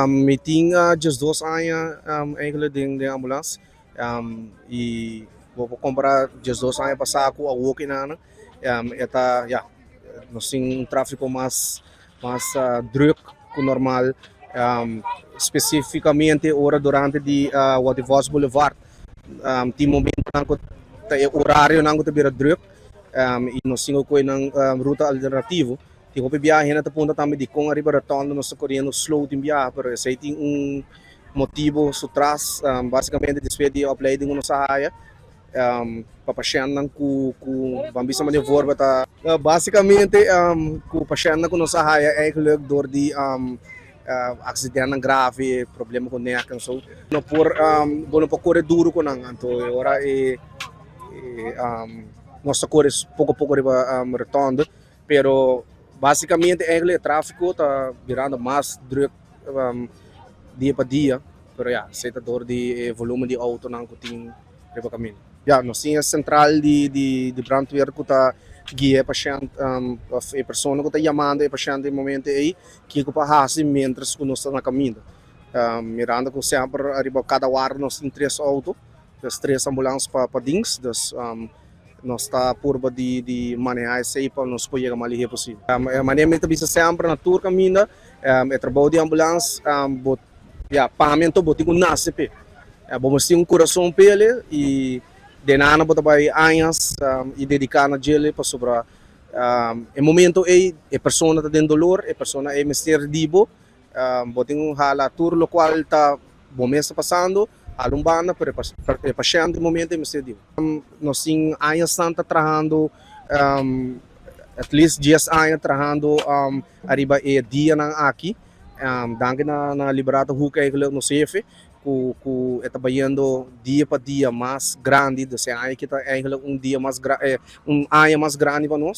Mi tin 12 aña eigenlijk den ambulance y bo por compara 12 aña pasa cu awor akinan. E ta, ja, nos tin un trafico mas druk cu normal, specificamente ora durante di Watty Vos Boulevard. Tin momento cu ta e horario nan cu ta bira druk y nos tin cu un ruta alternativo. Tin hopi biaha na punta tambe di con ariba rotonde nos ta coriendo slow tin biaha, pero esey tin un motibo su tras. Basicamente, despues di opleiding nos a haya pa pashentnan cu ban bisa manier voorbeeld ta basicamente cu pashentnan cu nos a haya eigenlijk door di accidente grave, problema cu nek en zo. No por bo no por core duro cu nan, anto ora e nos ta core poco poco riba rotonde, pero basicamente eigenlijk e trafico ta birando mas druk dia pa dia, pero ja, esey ta door di volumen di auto nan cu tin riba caminda. Ja, nos tin central di brandweer cu ta guia pashent of e persona cu ta yamando e pashent e momento ey kico pa hasi mientras cu nos ta na caminda. Mirando cu semper ariba cada warda nos tin tres auto, dus tres ambulance pa dienst, dus nos ta purba di maneha esey pa nos por yega mas lihe posibel. Manera mi ta bisa semper na tur caminda, e trabou di ambulance, bo, ja, pa mi anto bo tin cu nace pe. Bo mester tin un curason p'e y di nada bo ta bay añas y dedica na dje pasobra e momento ey e persona ta den dolor, e persona ey mester di bo, bo tin cu hala tur locual ta bo mes ta pasando, hala un banda, pero e pashent e momento ey mester di bo. Nos tin añas ta trahando, at least 10 aña trahando ariba e dianan aki. Danki na Liberato Hoek, eigenlijk nos hefe, cu ta bayendo dia pa dia mas grandi, dus e aña aki ta eigenlijk un dia mas un aña mas grandi pa nos.